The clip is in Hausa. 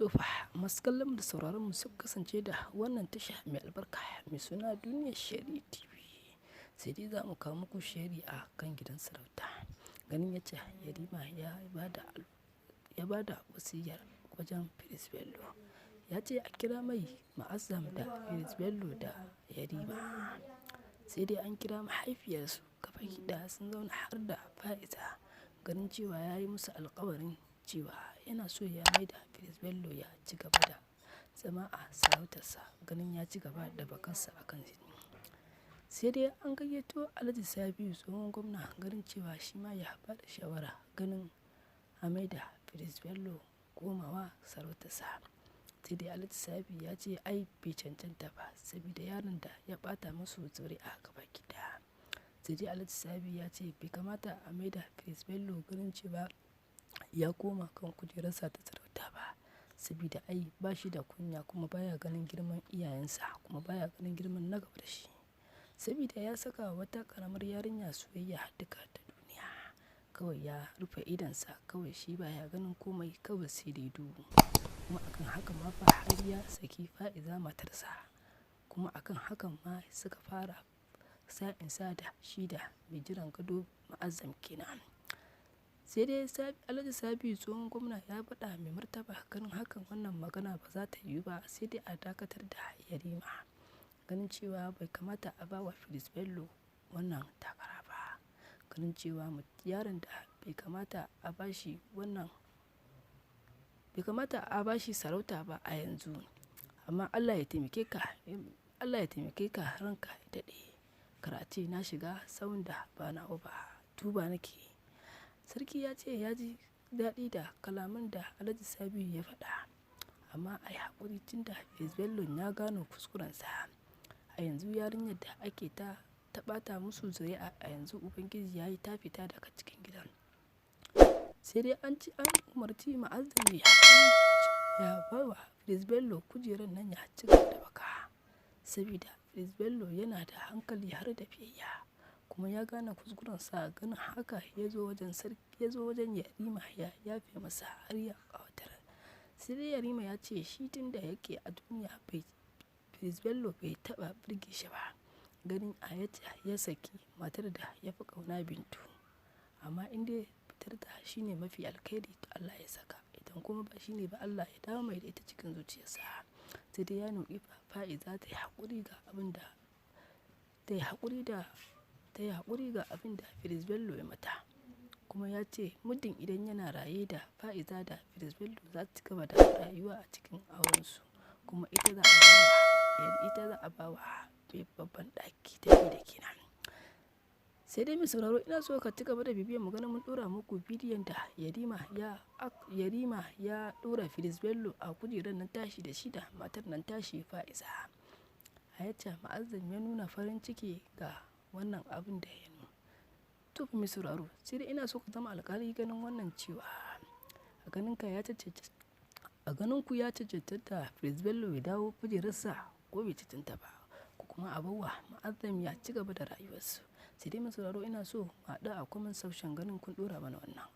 To fa, masu kallon mu da sauraron mu su kasance da wannan tasha mai albarka mai suna Duniyar Shari TV. Sai dai za mu kawo muku shari a kan gidan sarauta. Ganin yacce Yarima ya ba da wasiyar wajen Prince Bello. Ya ce a kira mai Ma'azzam da Prince Bello da Yarima. Sai dai an kira mahaifiyarsu gabaki ɗaya, sun zauna har da Fa'iza, ganin cewa ya yi musu alkawarin cewa yana so ya maida Prince Bello ya ci gaba da zama a sarautarsa, ganin ya ci gaba da bakansa a kan shi. Sai dai an gayyato Alhaji Sabiu, tsohon gwamna, ganin cewa shi ma ya bada shawara ganin a maida Prince Bello komawa sarautarsa. Sai dai Alhaji Sabiu ya ce ai bai cancanta ba, saboda yaron da ya ɓata musu zuri'a gabaki ɗaya. Sai dai Alhaji Sabiu ya ce bai kamata a maida Prince Bello ganin cewa ya koma kan kujerarsa ta sarauta ba, saboda ai ba shi da kunya, kuma baya ganin girman iyayensa, kuma baya ganin girman na gaba da shi. Saboda ya saka wata ƙaramar yarinya soyayya duka ta duniya. Kawai ya rufe idonsa, kawai shi baya ganin komai, kawai sai dai duhu. Kuma akan haka ma fa har ya saki Fa'iza matarsa. Kuma akan hakan ma suka fara sa'insa da shi da mai jiran gado, Ma'azzam kenan. Sai dai Alhaji Sabiu, tsohon gwamna, ya faɗa mai martaba ganin hakan wannan magana ba za ta yiwu ba, sai dai a dakatar da Yarima. Ganin cewa bai kamata a ba wa Prince Bello wannan takara ba. Ganin cewa yaron da bai kamata a ba shi sarauta ba a yanzu. Amma Allah ya taimake ka, Allah ya taimake ka, ranka ya daɗe. Kar a ce na shiga sahun da ba nawa ba, tuba nake. Sarki ya ce ya ji daɗi da kalaman da Alhaji Sabiu ya faɗa. Amma a yi haƙuri, tun da Prince Bello ya gano kuskurensa. A yanzu yarinyar da ake ta ɓata musu zuri'a, a yanzu Ubangiji ya yi ta fita daga cikin gidan. Sai dai an ci an umarci Ma'azzam ya ba wa Prince Bello kujerar nan ya ci gaba da baka. Saboda Prince Bello yana da hankali har da biyayya. Kuma ya gane kuskurensa, ganin haka ya zo wajen sarki, ya zo wajen Yarima ya yafe masa har ya ƙawatar. Sai dai Yarima ya ce shi tun da yake a duniya bai Prince Bello bai taɓa birge shi ba. Ganin a yacce ya saki matar da ya fi ƙauna, Bintu. Amma in dai fitar ta shine mafi alkhairi, to Allah ya saka. Idan kuma ba shine ba, Allah ya dawo mai da ita cikin zuciyarsa. Sai dai ya roƙi Fa'iza ta yi haƙuri ga abin da Prince Bello ya mata. Kuma ya ce muddin idan yana raye, da Fa'iza da Prince Bello za su ci gaba da rayuwa a cikin aurensu. Kuma ita za a ba wa babban ɗaki ta da kenan. Sai dai mai sauraro, ina so ka ci gaba da bibiyar mu ganin mun ɗora muku bidiyon da Yarima ya ɗora Prince Bello a kujerar nan tashi da shi da matar nan tashi Fa'iza. A yacce Ma'azzam ya nuna farin ciki ga wannan abin da ya nuna. To fa mai sauraro, sai dai ina so ka zama alƙali ganin wannan cewa a ganin ku ya cancanta Prince Bello ya dawo kujerarsa ko bai cancanta ba, ko kuma a bar wa Ma'azzam ya ci gaba da rayuwarsu? Sai dai mai sauraro, ina so mu haɗu a comment section ganin kun ɗora mana wannan.